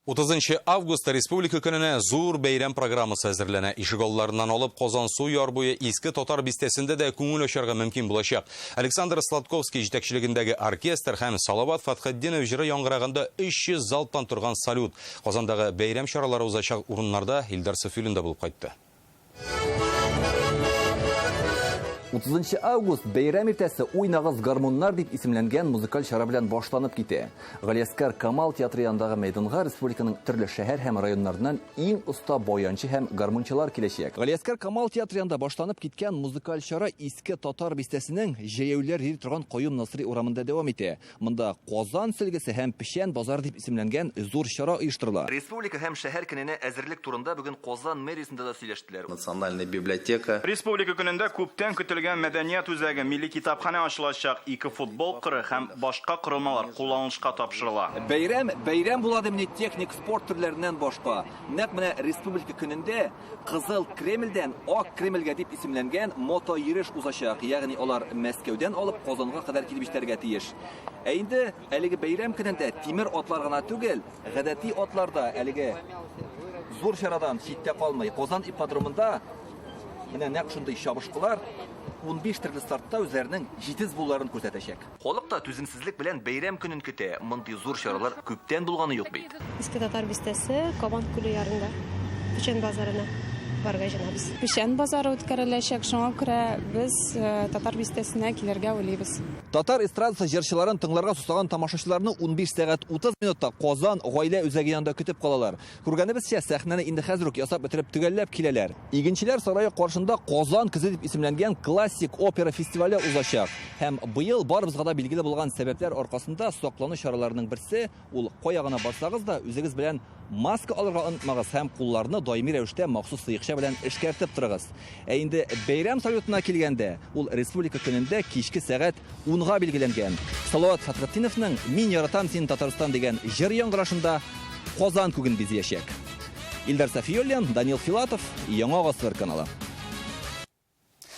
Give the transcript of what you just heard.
30 августта Республика көненә зур бәйрәм программасы әзерләнә. Ишегалларыннан алып Казансу яр буе Иске Татар бистәсендә дә күңел ачарга мөмкин булачак. Александр Сладковский җитәкчелегендәге оркестр һәм Салават Фәтхетдинов җыры яңгыраганда 300 залптан торган салют. Казандагы бәйрәм чаралары узачак урыннарда Илдар Сафиуллин да булып кайтты. 30 август бәйрәм иртәсе Уйнагыз гармуннар дип исемләнгән музыкаль чара белән башланып китә. Галиәскар Камал театры янындагы мәйданга республиканың төрле шәһәр һәм районнарыннан иң оста баянчы һәм гармунчылар киләчәк. Галиәскар Камал театры янында башланып киткән музыкаль чара Иске Татар бистәсенең җәяүлеләр йөри торган Каюм Насыйри урамында дәвам итә. Монда Казан сөлгесе һәм Печән базары дип исемләнгән зур чара оештырыла. Республика һәм шәһәр көненә әзерлек турында бүген Казан мэриясендә дә сөйләштеләр. Национальная библиотека. Республика көнендә күптән көтелгән мәдәният үзәге, милли китапханә ачылачак, ике футбол кыры һәм башка корылмалар кулланылышка тапшырыла. Бәйрәм бәйрәм була димени техник спорт төрләреннән башка. Нәкъ менә Республика көнендә Кызыл Кремльдән Ак Кремльгә дип исемләнгән мотойөреш узачак, ягъни алар Мәскәүдән алып Казанга кадәр килеп җитәргә тиеш. Ә инде әлеге бәйрәм көнендә тимер атлар гына түгел, гадәти атлар да әлеге зур чарадан читтә калмый. Казан ипподромында менә нәкъ шундый чабышкылар 15 төрле стартта үзләренең җитез булуларын күрсәтәчәк. Халык та түземсезлек белән бәйрәм көнен көтә, мондый зур чаралар күптән булганы юк бит. Иске Татар бистәсе, Кабан күле ярында Печән базарына барырга җыенабыз. Печән базары үткәреләчәк, шуңа күрә без э, Татар бистәсенә килергә уйлыйбыз. Татар эстрадасы җырчыларын тыңларга сусаган тамашачыларны 15 сәгать 30 минутта Казан гаилә үзәге янында көтеп калалар. Күргәнебезчә, сәхнәне инде хәзер үк ясап бетереп төгәлләп киләләр. Игенчеләр сарае каршында Казан көзе дип исемләнгән классик опера фестивале узачак. Һәм быел барыбызга да билгеле булган сәбәпләр аркасында саклану чараларының берсе ул кая гына барсагыз да үзегез белән маска алырга онытмагыз һәм кулларны даими рәвештә махсус сыекча белән эшкәртеп торыгыз. Ә инде бәйрәм салютына килгәндә, ул Республика көнендә кичке сәгать унга билгеләнгән. Салават Фәтхетдиновның Мин яратам сине, Татарстан дигән җыр яңгырашында Казан күген бизиячәк. Илдар Сафиуллин, Данил Филатов, Яңа Гасыр каналы.